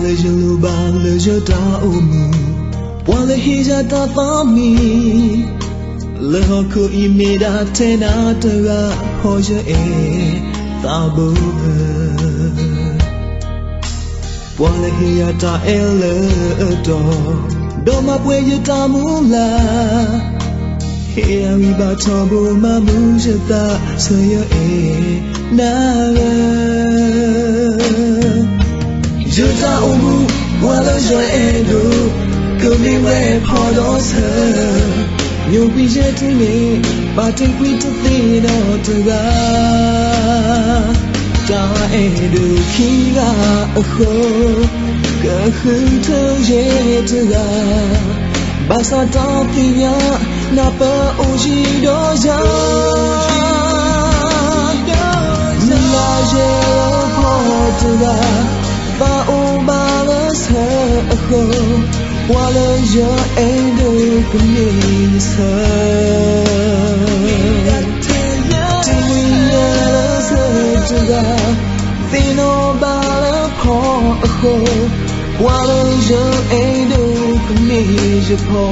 ယလိၣ်ဘၣ်လၢယတၢ်အိၣ်မူ, ပှၤလၢဟ့ၣ်ယၤတၢ်သးမံ, လၢဟီၣ်ခိၣ်အံၤမ့ၢ်ဒၣ်ထဲနၤတဂၤ, ဟီယအဲၣ်သးဘိဧၢ. ပှၤလၢဟ့ၣ်ယၤတၢ်အဲၣ်လၢအတီ, ဒီးမၤပှဲၤယတၢ်မုၢ်လၢ်, ဟ့ၣ်ယၤဂံၢ်ဘါထီဘိမၤမုာ်ယသး, ဆၢယအဲၣ်နၤဧၢ. ယတၢ်အိၣ်မူ, ပှၤလၢယအဲၣ်ဒိး, ကမ့ၢ်ဝဲဖီဒီးဆၢ, ညိကွံာ်ယဲၢ်ထံၣ်န့ၣ်, ဘၣ်တ့ၢ်ကွံာ်တသ့နီတဂၤ. တၢ်အဲၣ်ဒိးခံဂၤအဃိ, ကဃုထၢယဲၢ်တဂၤ, ဘၣ်ဆၣ်တၢ်သ့ၣ်ညါ, နၢ်ပၢၢ်အိၣ်ယံၤဒီးယၤ မုၢ်လၢ်ယဲၢ်ဖီတဂၤ, သးအိၣ်ဘၣ်လၢဆၢအဃိ, ပှၤလၢယအဲၣ်ဒိးကမ့ၢ်ယဆၢ. ထံၣ်ဝံၤယဲၢ်လၢဆၢတဂၤ, သ့ၣ်နီၣ်ဘၣ်လၢဖီအဃိ, ပှၤလၢယအဲၣ်ဒိးကမ့ၢ်ယဖီ.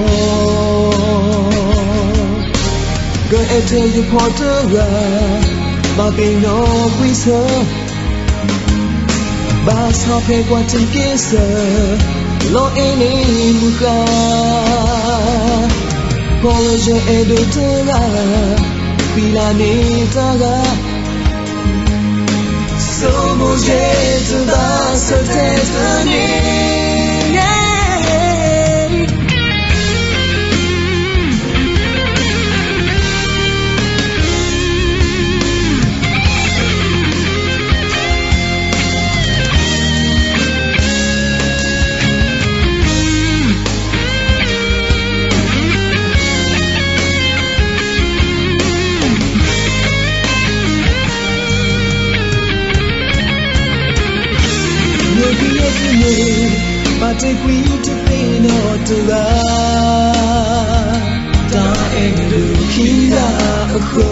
ကအဲၣ်ထဲယဖီတဂၤ, ဘၣ်သ့ၣ်နီၣ်ကွံာ်ဆၢ, ဘၣ်ဆၣ်ဖဲကွၢ်ထံက့ၤဆၢ, လီၤအဲၣ်န့ၣ်မုၢ်ဃၢ်, ဖီလၢယအဲၣ်ဒိးတဂၤ, ဃံလၤန့ၢ်တၢ်ဂၤ, ဆိမိၣ်ယဲၢ်တဘၣ်ဆၢတဲာ်တန့ၢ် န့ၣ်, ဘၣ်တ့ၢ်ကွံာ်တသ့နီတဂၤ, တၢ်အဲၣ်ဒိးခံဂၤအဃိ,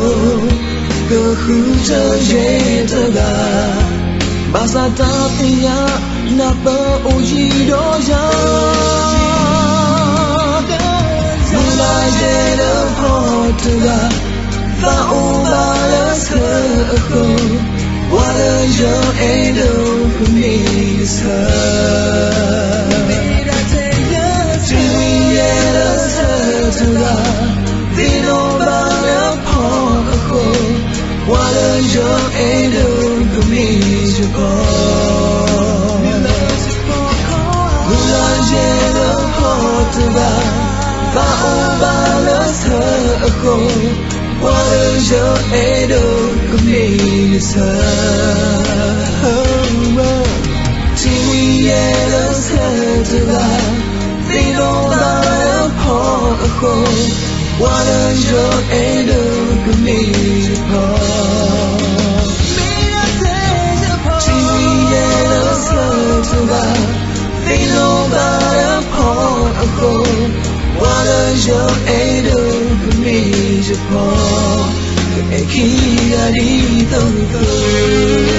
ကဃုထၢယဲၢ်တဂၤ, ဘၣ်ဆၣ်တၢ်သ့ၣ်ညါ, နၢ်ပၢၢ်အိၣ်ယံၤဒီးယၤ, မုၢ်လၢ်ယဲၢ်လၢဖီတဂၤ, သးအိၣ်ဘၣ်လၢဆၢအဃိ, ပှၤလၢယအဲၣ်ဒိးကမ့ၢ်ယဆၢ. ထံၣ်ဝံၤယဲၢ်လၢဆၢတဂၤ, သ့ၣ်နီၣ်ဘၣ်လၢဖီအဃိ, ပှၤလၢယအဲၣ်ဒိးကမ့ၢ်ယဖီ. မုၢ်လၢ်ယဲၢ်လၢဖီတဂၤ, သးအိၣ်ဘၣ်လၢဆၢအဃိ, ပှၤလၢယအဲၣ်ဒိးကမ့ၢ်ယဆၢ. ထံၣ်ဝံၤယဲၢ်လၢဆၢတဂၤ, သ့ၣ်နီၣ်ဘၣ်လၢဖီအဃိ, ပှၤလၢယအဲၣ်ဒိးကမ့ၢ်ယဖီ. ထံၣ်ဝံၤယဲၢ်လၢဆၢတဂၤ, သ့ၣ်နီၣ်ဘၣ်လၢဖီအဃိ, ပှၤလၢယအဲၣ်ဒိးကမ့ၢ်ယဖီ. ကအဲၣ်ခံဂၤဒ်သိးသိး